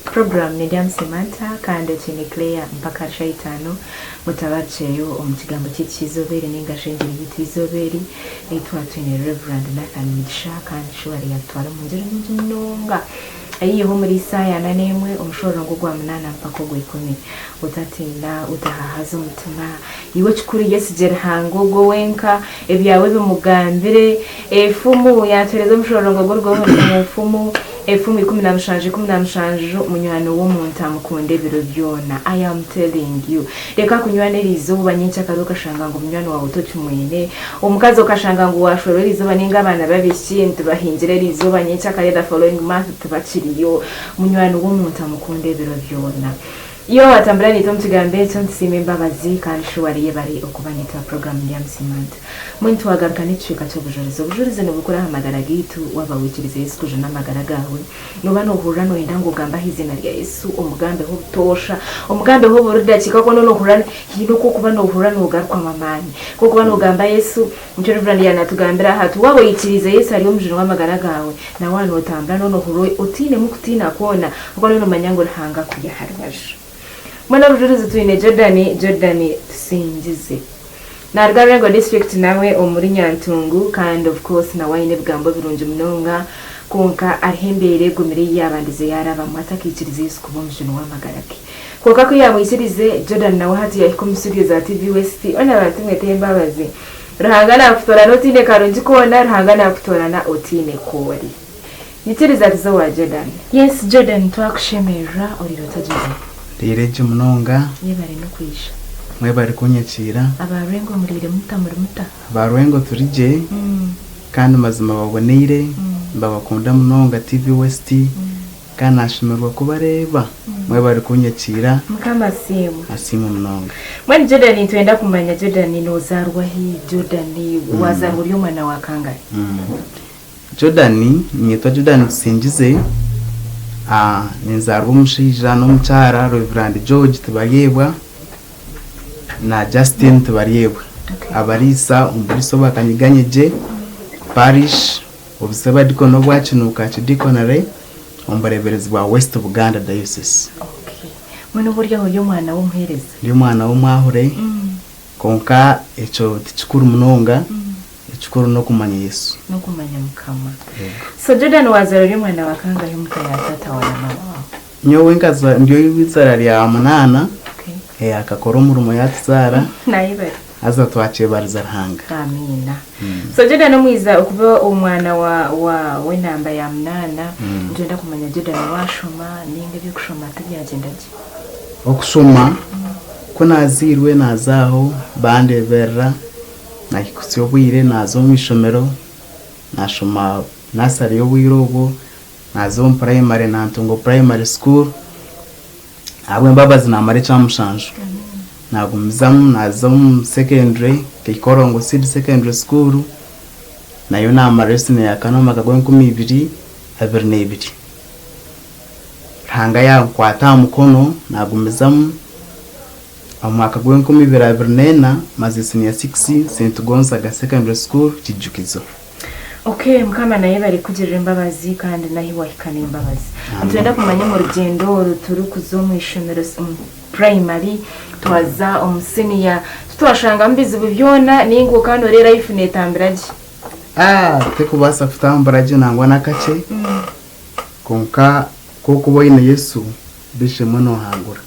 Program ni Dam Samantha kandi okiine Claire mpaka shaaha itaano mutabarukyeyo omu kigambo kyaitu ky'eizooba eri ninga shi engiri yaitu y'eizooba eri ei twaba twine Rev. Nathan Mugisha kandi surely yatutwara omu ngiri nungi munonga eyiiha omuri Isaaya ana n'emwe omushororongo ogwa munaana mpaka ogw'ikumi. Otatiina, otahahaza omutima, iwe ekikuru yesigye Ruhanga ogwo wenka, ebyawe bimugambire. Efumu yaatuheereza omushororongo guriga omu nfumu. Efumu 17 17 Munywani w'omuntu amukunda ebiro byona I am telling you Reka kunywana eriizooba nyenkyakare okashanga ngu munywani waawe tokimwine Omukazi okashanga ngu washwerwa eriizooba ninga abaana b'abaishiki ntibahingira eriizooba nyenkyakare the following month tibakiriyo Munywani w'omuntu amukunda ebiro byona Iwe watambura naitwe omu kigambo ekyo nitusiima embabazi kandi shuwari yebare okuba naitwe aha program Ndyamusiima nti. Mbwenu twagaruka n'ekicweka ky'obujurizi. Obujurizi nibukura aha magara gaitu. Waaba waikirize Yesu kujuna amagara gaawe, nooba noohurira nooyenda ngu ogambe aha eiziina rya Yesu, omugambeho obutoosha, omugambeho buri dakiika ku orikuba noohurira haine oku orikuba noohurira noogarukwamu amaani. Ku orikuba noogamba Yesu, nikyo Rev. Yaanatugambira aha ati, waaba oikiriize Yesu ari Omujuni w'amagara gaawe, na waaba nootambura nooba noohurira otainemu kutiina kwona, ahabw'okuba nooba noomanya ngu Ruhanga akuri aha rubaju. Mbwenu obujurizi twine Jordan, Jordan Tusingize. Naruga Lwengo district nawe omuri Nyantungu kandi of course nawe aine ebigambo birungi munonga kwonka hariho embeera egumire eyi yabandize yarabamu atakaikirize Yesu kuba omujuni wamagara ge. Kwonka kuyamwikirize Jordan nawe hati yahika omu studio za TV West hoona bantu mwe Embabazi Ruhanga nakutorana otaine karungi koona Ruhanga nakutorana otaine koori. Nyikiriza tuze owa Jordan. Yes Jordan twakushemererwa orire ota Jordan? Ndiire gye munonga. Yebare nokwija. Mwebare kunyakiira. Aba Rwengo muriire muta muri muta? Aba Rwengo turi gye kandi mazima baboneire nibabakunda munonga TV West kandi nashemererwa kubareeba. Mwebare kunyakiira. Mukama asiimwe. Asiimwe munonga. Mbwenu Jordan nitwenda kumanya Jordan nozarwa hi? Jordan wazarwa ori omwana wa kangahi? Jordan, Niinyetwa Jordan Tusingize, ninzaarwa omushaija n'omukyara Rev. George Tibaryebwa na Justine Tibaryebwa abariisa omu buriisa obwa Kanyiganyegye Parish obusabadikoni obwa Kinuuka Archdeaconry omu bureeberezi bwa West Buganda Diocese. Mbwenu oba ori aho ori omwana w'omuheereza? Ndi omwana w'omwahure kwonka ekyo tikikuru munonga. Ekikuru n'okumanya Yesu. N'okumanya Mukama. So Jordan wazaarwa ori omwana wa kangahi omuka ya taata wa na maama waawe? Nyowe nkaza ndi ow'eizaara rya munaana. Okay. Eh, akakora omurimo yatuzaara. Nayebare. Haza twakyebariza Ruhanga. Amiina. So Jordan omwiza okuba omwana wa wa w'enamba ya munaana, nitwenda kumanya Jordan washoma ninga eby'okushoma tibyagyenda gye? Okushoma, ku nazairwe naaza aho bandeeberera. Nahikutsya obwire naaza omu ishomero naashoma nasare y'obwire obwo, naaza omu purayimare nantunga purayimare school, ahabw'embabazi naamara ekyamushanju. Naagumizamu naaza omu sekendure Keikorongo Seed Secondary School, nayo naamarayo siniya ya kana omu mwaka gw'enkumi ibiri abiri n'ebiri. Ruhanga yankwata aha mukono naagumizamu. Omu mwaka gw'enkumi ibiri 24 mazire siniya sikisi Saint Gonzaga Secondary School Kijukizo. Ok mukama nayebare kukugirira embabazi kandi nahi wahika nembabazi. Nitwenda kumanya omu rugyendo oru turikuza omu ishomero omu primary twaza omu siniya titwashangamu bizibu byona ninga okaba noreeba life netambura gye? Aah tekubaasa kutambura gye nangwa nakakye kwonka ku orikuba oine Yesu bishemwe nohangura.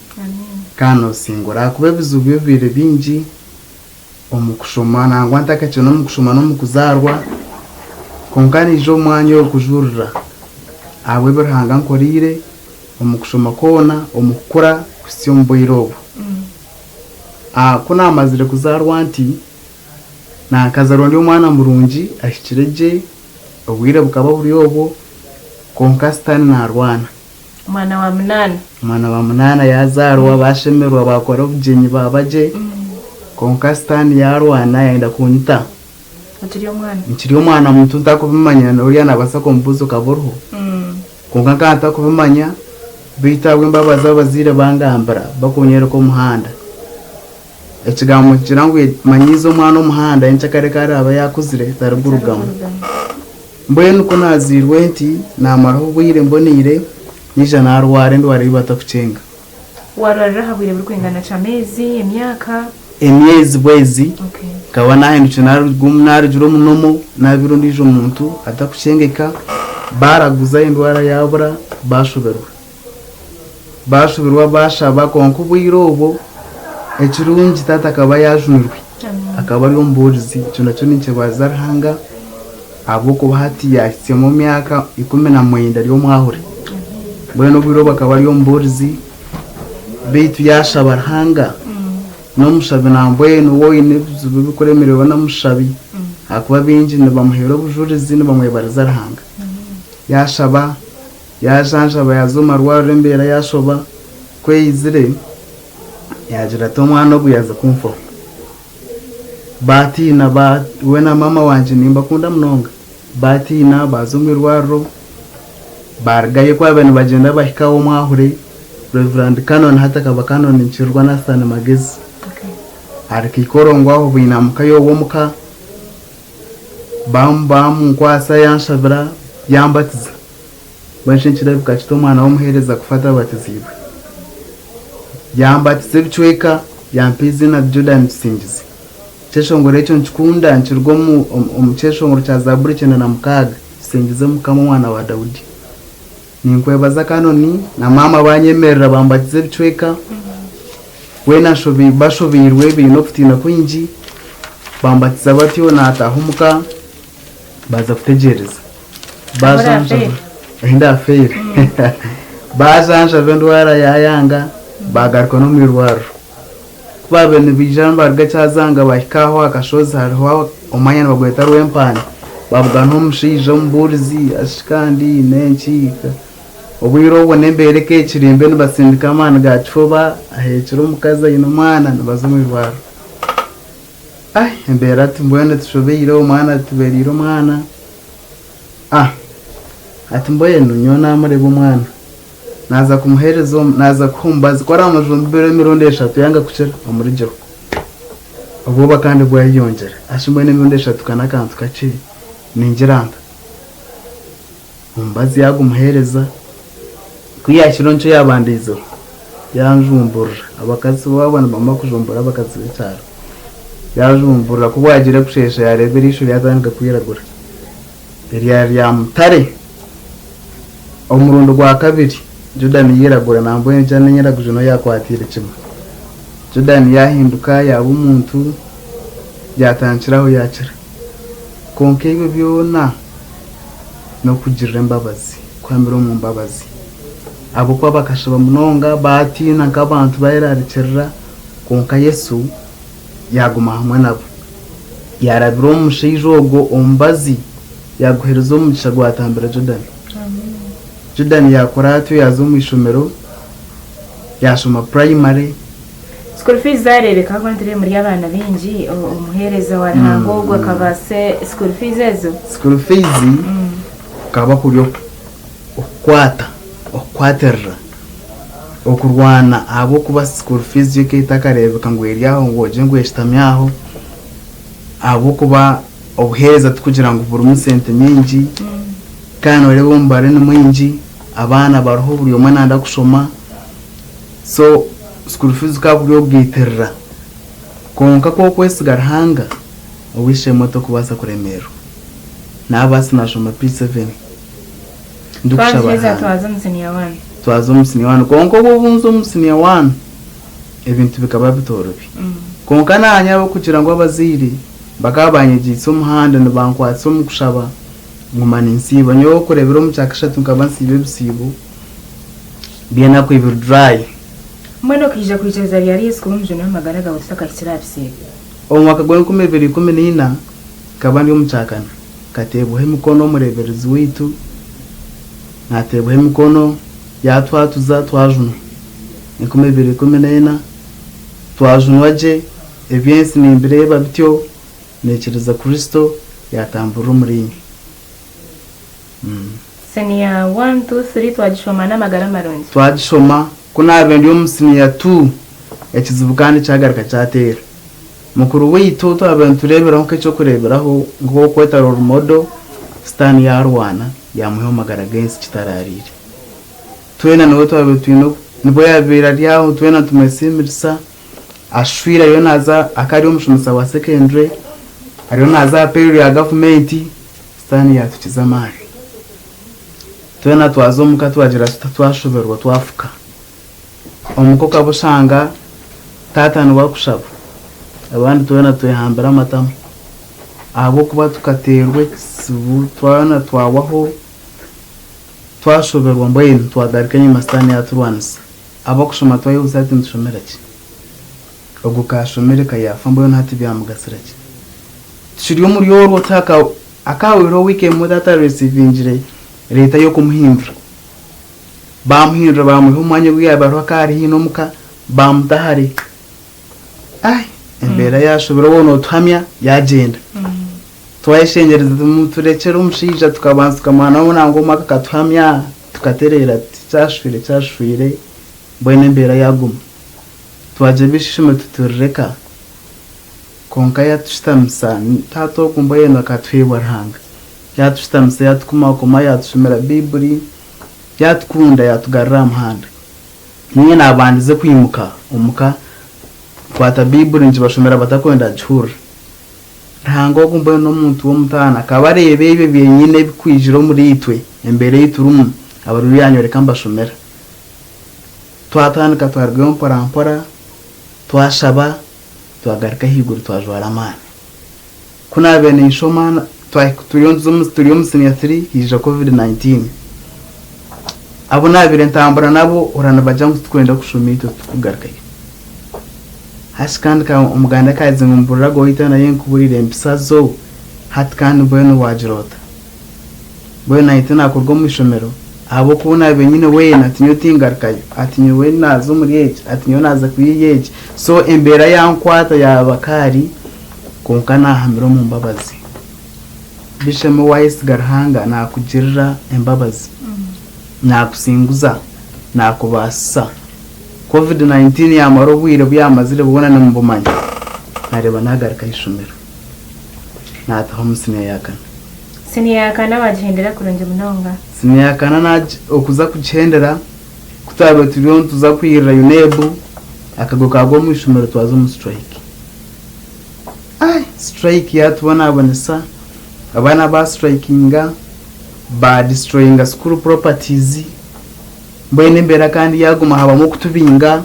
Kandi noosingura ahakuba ebizibu bibaire bingi omu kushoma nangwa ntakakire n'omu kushoma n'omu kuzaarwa kwonka naija omu mwanya ogu kujurira ahabw'ebi Ruhanga ankoreire omu kushoma kwona, omu kukura kuhitsya omu bwire obu. Ku naamazire kuzaarwa nti, nkazaarwa ndi omwana murungi ahikire gye, obwire bukaba buri obwo kwonka Sitaane naarwana. Omwana wa munaana. Omwana wa munaana yaazaarwa, baashemererwa baakora obugyenyi baaba gye, kwonka Sitaane yaarwana yaayenda kunyita. Okiri omwana? Nkiri omwana muto ntakubimanya, oriya naabaasa kumbuuza okaba oriho. Kwonka nkaba ntakubimanya, beitu ahabw'embabazi abazaire bangambira bakunyoreka omuhanda. Ekigambo nikigira ngu manyiiza omwana omuhanda nyenkyakare ku araabe yaakuzire tarigurugamu. Mbwenu ku naazairwe nti, naamaraho obwire mboneire. Naija naarwara endwara ei batakukyenga. Waarwarira aha bwire burikwingana ki? Ameezi? Emyaka? Emyezi bwezi. Nkaba naahindukire naarugire omu nomo naabaire ondiijo muntu atakukyengeka. Baaraguza endwara yaabura baashoberwa. Baashoberwa baashaba kwonka obwire obwo ekirungi taata akaba yaajunirwe. Akaba ari omubuurizi. Ekyo nakyo ninkyebaza Ruhanga ahabw'okuba hati yaahitsyamu emyaka 19 ari omwahure. Mbwenu obwire obwo akaba ari omubuurizi beitu yaashaba Ruhanga n'omushabi nambwenu waaba oine ebizibu ebirikuremeerera n'omushabi ahakuba baingi nibamuheera obujurizi nibamwebariza Ruhanga. Yaashaba Yaajanjaba yaaza omu marwariro embeera yaashoba, ku yaizire yaagira ati omwana ogu yaaza kunfaho. Baatiina we na maama wangye nimbakunda munonga, baatiina baaza omu irwariro, baarugayo ku baabaire nibagyenda bahika ow'omwahure, Rev. Canon hati akaba Canon Nkirirwa Nathan Magezi, ahari Kaikorongo aho bainamukayo ow'omuka, Baamunkwatsa yanshabira yambatiza. Mbwenu shi nikireebeka kita omwana w'omuheereza kufa atabatiziibwe? Yambatiza ebicweka, yampa eiziina Jordan Tusingize. Ekyeshongoro ekyo nikikunda, nikiruga omu kyeshongoro kya Zaaburi 96, Tusingize Mukama Omwana wa Daudi. Ninkwebaza Canon na maama banyemerera bambatiza ebicweka, weena bashobeirwe baine okutiina kwingi, bambatiza batyo naataaha omuka baaza kutegyereza. Baajanjaba, ndafeera. Baajanjaba endwara yaayanga baagaruka n'omu irwariro. Ku baabaire nibaija nibaruga Kyazanga baahika aho aha kashozi hariho omwanya nibagweta Rwempani, baabuganaho omushaija omubuurizi ati kandi n'enki, obwire obwo n'embeera eka ekiri mbi nibasindika amaani ga kifuba, aheekire omukazi aine omwana nibaza omu irwariro. Ai embeera ati mbwenu tushobeire omwana atubeereire omwana, ah ati mbwenu nyowe naamureeba omwana. Naaza kumuheereza, naaza kuha omubazi, ku araamujumbire emirundi eshatu yanga kukira, omurugyeho. Obwoba kandi bwayeyongyera. Ashi mbwenu emirundi eshatu ka n'akantu kakye, ningira nta? Omubazi yaagumuheereza, ku yaahikire omu ki yaabandiizeho, yanjumburira. Abakazi bo nibamanya kujumbura abakazi b'ekyaro. Yaajumburira, ku bwagiire kusheesha yaareeba eriisho ryatandika kwiragura. Erya rya mutare. Omurundi gwa kabiri Jordan yairagura nambwenu Jane enyiraguju niyo yakwatiire kimwe. Jordan yahinduka yaba omuntu yatandikira aho yakira. Kwonka ebyo byona nokugirira embabazi, kuhamira omu mbabazi. Ahabwokuba bakashaba munonga batiina nkabantu bayerarikirira kwonka Yesu yaaguma hamwe nabo. Yaarabira omu mushaija ogwo omubazi, yaaguheereza omugisha gwatambira Jordan. Jordan yaakora atyo yaaza omu ishomero, yaashoma purayimare. School fees zaareebeka ahabw'okuba nitureeba muri abaana baingi, omuheereza wa Ruhanga ogwo akabaasa school fees ezo? School fees kukaba kuri okukwata, okukwatirira. Okurwana ahabw'okuba school fees yo ekaba etakareebeka ngu eri aho ngu ogye ngu eshutami aho ahabw'okuba obuheereza tikugira ngu burimu sente nyingi kandi nooreeba omubare ni mwingi, abaana bariho buri omwe nayenda kushoma so school fees kukaba kuri okugaitirira kwonka ku orikwesiga Ruhanga ow'eishe-emwe torikubaasa kuremeerwa. Naabaasa naashoma P7. Ndikushaba Twaheza Ruhanga. twaza omu senior one. Twaza omu senior one kwonka obu obunza omu senior one ebintu bikaba bitoorobi. Kwonka naanye ahabw'okugira ngu abazaire bakaba banyegyeise omuhanda nibankwatisa omu kushaba nguma ninsiiba. Nyowe okureebera omu kyakashatu nkaba nsiiba ebisiibo by'enaku ibiri dry. Mbwenu okaija kwikiriza ryari Yesu kuba omujuni w'amagara gaawe tutakahikire aha bisiibo? Omu mwaka gw'enkumi ibiri ikumi naina nkaba ndi omu kyakana. Nkateebwaho emikono omureeberezi waitu naateebwaho emikono yaatwatuza twajunwa. 2014 twajunwa gye, eby'ensi nimbireeba bityo, naikiriza Kristo yaatamburira omuriinye. Senior one, two, three twagishoma n'amagara marungi. Twagishoma, ku naabaire ndi omu siniya tu, ekizibu kandi kyagaruka kyateera. Mukuru waitu ou twabaire nitureeberaho nk'eky'okureeberaho nk'ow'okweta role model, Sitaane yaarwana yaamwiha omu magara g'ensi kitaraariire. Twena niwe twabaire twine nibwo yaabaire ari aho twena nitumwesiimirisa, ashwire ariyo naaza akaba ari omushomesa wa secondary, ariyo naaza aha payroll ya gavumenti, sitaane yaatukiza amaani. Twena twaza omuka twagira tuta twashoberwa twafuka. Omuka okaba oshanga taata niwe arikushaba, abandi twena twehambire amatama ahabw'okuba tukateerwa ekizibu twena twahwaho. Twashoberwa mbwenu twagaruka enyima sitaane yaturwanisa. Abakushoma twayebuuza hati nitushomera ki? Ogwo kashomire kayaafa mbwenu hati byamugasira ki? Tukiri omuri orwo tihaka hakahweireho wiiki emwe taata aresivingire leeta y'okumuhindura. Bamuhindura bamwiha omu mwanya ogu yaabaire ariho akaba ari haihi n'omuka bamuta hare. Ai embeera yashobera waaba notuhamya yagyenda. Twayeshengyereza turekyere omushaija tukabanza tukamuha nawe nangwa omwaka akatuhamya tukatereera tuti kyashwire kyashwire mbwenu embeera yaguma. Twagira eby'eishomero tuturireka kwonka yatushutamisa taata ogwo mbwenu akatuheebwa Ruhanga yatushutamisa yatukumakuma yatushomera baiburi yatukunda yatugarura aha muhanda. Niinye nabandize kwimuka omuka nkwata baiburi ngibashomera batakwenda kugihurira. Ruhanga ogu mbwenu n'omuntu w'omutaano akaba areeba ebyo byenyine ebikwijira omuri itwe, embeera ei turimu, aba ariyo yanyoreka mbashomera. Twatandika twarugayo mpora mpora, twashaba, twagaruka ahaiguru twajwara amaani. Ku naabaire ninshoma twahika turiyo nituza omu turi omu siniya tiri haija covid 19. Abu naabaire ntambura nabo hurira nibagira ngu titurikwenda kushoma itwe titukugarukayo. Hati kandi ka omuganda akaagize ngu mburira ag'owaitu nayo enkuburiire empisa zo, hati kandi mbwenu waagira ota? Mbwenu naanye tinaakuruga omu ishomero ahabw'okuba ou naabaire nyine weena ati nyowe tingarukayo, ati nyowe naaza omuri egi, ati nyowe naaza kuyiiya egi. So embeera yankwata yaaba kaari kwonka naahamira omu mbabazi. Bishemu waayesiga Ruhanga naakugirira embabazi, naakusinguza, naakubaasisa. Covid 19 yaamara obwire obu yaamazire bwona nimubumanya, naareeba naagaruka aha ishomero, naataha omu siniya ya kana. Siniya ya kana waagihendera kurungi munonga? Siniya ya kana naagi okuza kugihendera, ku twabaire turiyo nituza kwirira UNEB, akagwe kaagwa omu ishomero twaza omu siturayiki. Ai, siturayiki yaatubonabonesa, abaana baasiturayikinga, baadisitoroyinga school properties, Mbwenu embeera kandi yaaguma habamu okutubinga,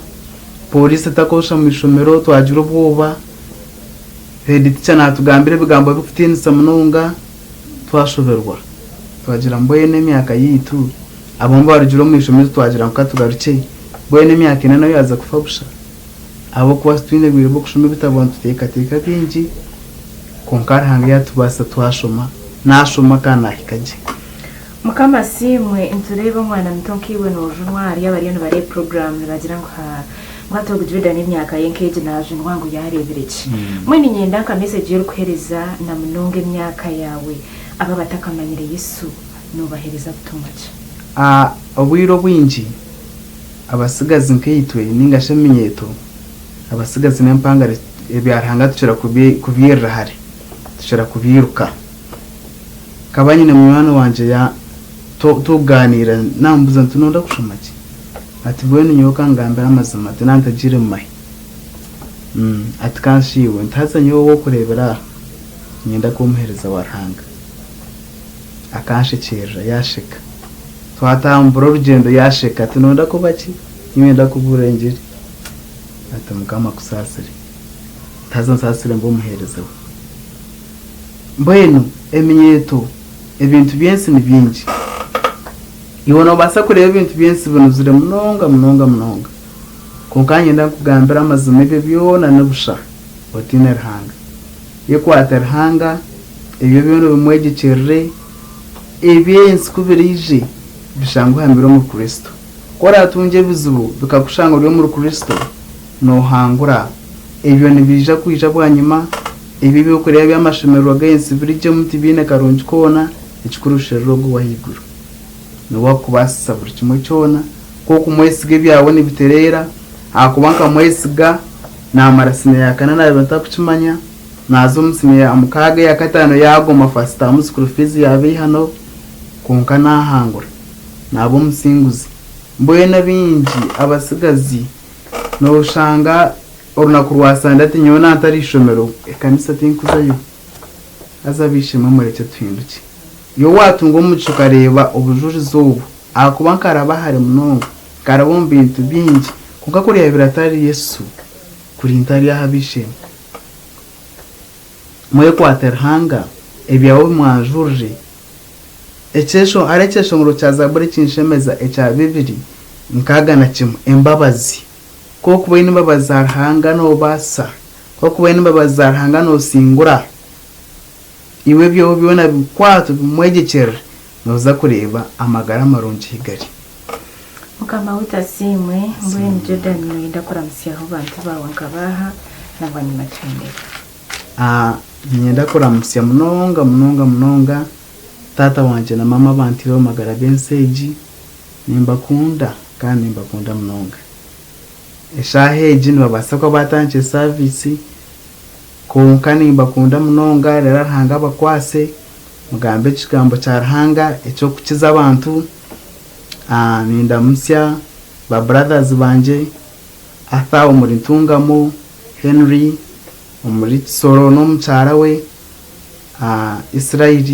pooriisi etakoosha mu ishomero twagira obwoba, heeditica naatugambira ebigambo birikutiinisa munonga, twashoberwa. Twagira mbwenu emyaka yaitu, abamwe barugire omu ishomero itwe twagira ngu ka tugarukye, mbwenu emyaka ena nayo yaaza kufa busha? Ahabw'okuba titwine bwire bw'okushoma ebitabo nituteekateeka bingi, kwonka Ruhanga yaatubaasisa twashoma, naashoma kandi naahika gye. Mukama asiimwe nitureeba omwana muto nkaiwe nojunwa hariyo abariyo nibareeba program nibagira ngu haa ngu hati ogu Juda nemyaka ye nkegi najunwa ngu yarebire ki mbwenu ninyenda nka message yorikuhereza namunonga emyaka yaawe abo abatakamanyire Yesu nobahereza butumwa ki? A Obwire obwingi abasigazi nkaitwe ninga shi eminyeeto abasigazi n'empangare ebya Ruhanga tukira kubyirira hare tukira kubyiruka. Nkaba nyine munywani wangye ya tukugaaniira naamubuuza nti noyenda kushoma ki? Ati mbwenu nyowe kangambire amazima ati naaba ntagiire mu mahe. Ati kanshi iwe? Nti haza nyowe ow'okureebera aha niinyenda kuba omuheereza wa Ruhanga. Akanshekyerera yaasheka. Twatambura orugyendo yaasheka ati noyenda kuba ki? Niinyenda kubuurira engiri. Ati Mukama akusaasire. Nti haza nsaasire mbe omuheereza we. Mbwenu eminyeeto, ebintu by'ensi ni bingi. Iwe noobaasa kureeba ebintu by'ensi binuzire munonga munonga munonga. Kwonka niinyenda nkugambire amazima ebyo byona ni busha otaine Ruhanga. Yekwate Ruhanga, ebyo byona obimwegyekyerere, eby'ensi ku biraije bishangwe ohamire omuri Kristo. Ku oraatungye ebizibu bikakushanga ori omuri Kristo, noohangura. Ebyo nibiija kwija bwanyima. Ebi eby'okurya by'amashemererwa g'ensi birigyemu tibiine karungi koona, ekikuru sherura Ogwo ow'ahaiguru. Niwe arikukubaasisa buri kimwe kyona. Ku okumwesiga ebyawe nibitereera, ahakuba nkamwesiga, naamara siniya ya kana naabiba ntarikukimanya, naaza omu siniya ya mukaaga eya kataano yaagoma first term school fees yaaba eihano, kwonka naahangura, naaba omusinguzi. Mbwenu abaingi abatsigazi nooshanga orunaku rwa Sande ati nyowe naatari ishomero ekanisa tinkuzayo. Haza ab'eishe-emwe murekye tuhindukye. Iwe waatunga omugisha okareeba obujurizi obu, ahakuba nkaraba hare munonga, nkaraba omu bintu bingi, kwonka kuri yaabaire atari Yesu, kuri ntari aha ab'eishe-emwe. Mwekwate Ruhanga, ebyawe obimwanjurire. Ekyesho hariho ekyeshongoro kya Zaaburi ekinshemeza ekya bibiri nkaaga na kimwe, Embabazi. Ku orikuba oine embabazi za Ruhanga noobaasa, ku orikuba oine embabazi za Ruhanga noosingura. Iwe ebyawe byona bikwate obimwegyekyerere, nooza kureeba amagara marungi ahi gari. Mukama waitu asiimwe. Mbwenu Jordan noyenda kuramutsyaho bantu baawe nka baaha na bwanyima tuhendere. Niinyenda kuramutsya munonga munonga munonga taata wangye na maama abanteire omu magara g'ensi egi. Nimbakunda kandi nimbakunda munonga. Eshaaha egi nibabaasa kuba baatandikire saviisi kwonka nimbakunda munonga reero Ruhanga abakwatse mugambe ekigambo kya Ruhanga eky'okukiza abantu. Nindamutsya ba brothers bangye Arthur omuri Ntungamo, Henry omuri Kisoro n'omukyara we, Israel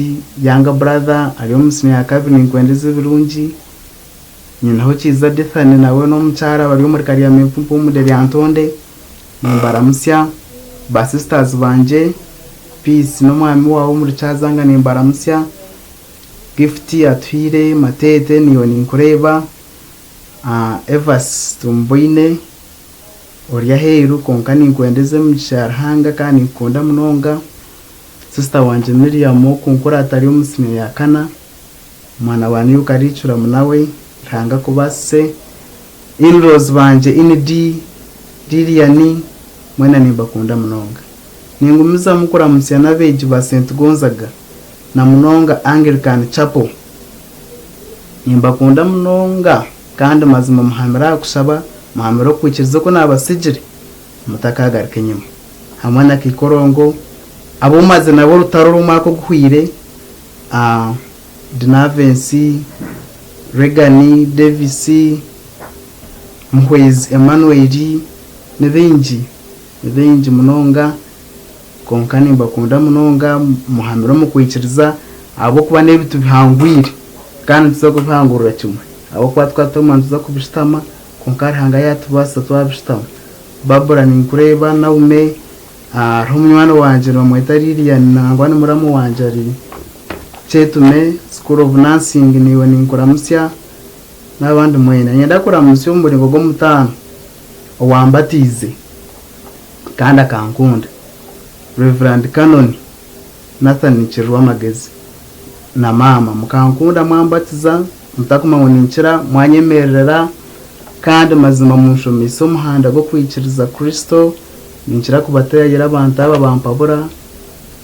younger brother ari omu siniya ya kabiri ninkwendeza ebirungi, nyineho Kiiza Dethani nawe n'omukyara bari omuri Karyamempumpu omu Deryantonde, nimbaramutsya, ba sisters bangye Peace n'omwami waawe omuri Kyazanga nimbaramutsya, Gift Atuhaire, Mateete naiwe ninkureeba, Evas Tumboine ori aheeru kwonka ninkwendeza emigisha ya Ruhanga kandi ninkukunda munonga, sister wangye Miriam okunkurata ari omu siniya ya kana, omwana wa Niuka Aricuramu nawe Ruhanga akubaasise, in-laws bangye Inidi, Lilian mwena nimbakunda munonga. Ningumizamu kuramutsya n'abeegi ba St Gonzaga na munonga Anglican Chapel. Nimbakunda munonga kandi mazima muhamire aha kushaba, muhamire okwikiriza oku naabatsigire, mutakaagaruka enyima. Hamwe na Kikorongo, abu mazire nabo orutaro orw'omwaka oguhweire, Dinavensi, Reagan, Davis, Muhwezi Emmanuel, ni baingi, ni baingi munonga. Kwonka nimbakunda munonga, muhamire omu kwikiriza, ahabw'okuba n'ebi tubihangwire, kandi nituza kubihangurira kimwe, ahabw'okuba tukaba tutamanya nituza kubishutama, kwonka Ruhanga yaatubaasisa twabishutama. Barbara ninkureeba, Naume, hariho munywani wangye nibamweta Lilian nangwa ni muramu wangye ari Kyetume School of Nursing naiwe ninkuramutsya, n'abandi mwena. Niinyenda kuramutsya omu muringo gw'omutaano owambatiize. Kandi akankunda. Rev. Canon Nathan Kirirwamagezi na maama mukankunda mwambatiza mutakumanya ngu ninkira mwanyemererera kandi mazima munshomeise omuhanda gw'okwikiriza Kristo ninkira kubatayayira abantu aba bampabura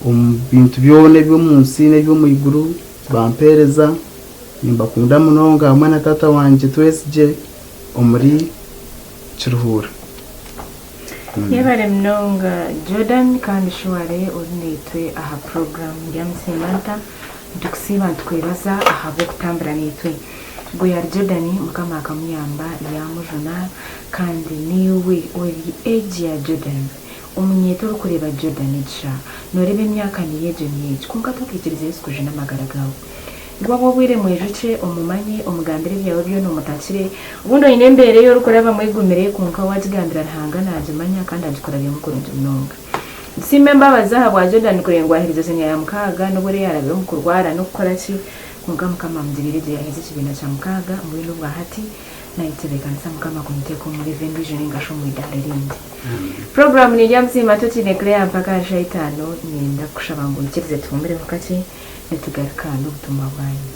omu bintu byona eby'omunsi n'eby'omu iguru bampereza nimbakunda munonga hamwe na taata wangye Twesigye omuri Kiruhura. Yebare munonga Jordan kandi shi ware ori naitwe aha program ndyamusiima nta? Nitukusiima nitukwebaza ahabw'okutambura naitwe. Ogwo yari Jordan Mukama akamuyamba yamujuna kandi naiwe ori age ya Jordan omunyeeto orikureeba Jordan egi shaaha noreeba emyaka niyo egyo niyo egi kwonka tokaikiriza Yesu kujuna amagara gaawe. Bwaba obwire mwijukye, omumanye, omugambire ebyawe byona omutakire. Obundi oine embeera ei orikurabamu egumire kwonka waagigambira Ruhanga naagimanya kandi agikurabyemu kurungi munonga. Nitusiima embabazi ahabwa Jordan kureba ngu aherize siniya ya mukaaga n'obu oriya yaarabire omu kurwara n'okukora ki kwonka Mukama amugiriire gye yaaheza ekibiina kya mukaaga mbwenu obwa hati nayetebeekanisa Mukama kumuteeka omu level endiijo nainga shi omu idaara erindi. Puroguraamu neerya Musiima Tokiine Claire mpaka aha shaaha itaano. Niinyenda kukushaba ngu oikirize tuhumureho kakye. Nitugaruka n'obutumwa bwanyu.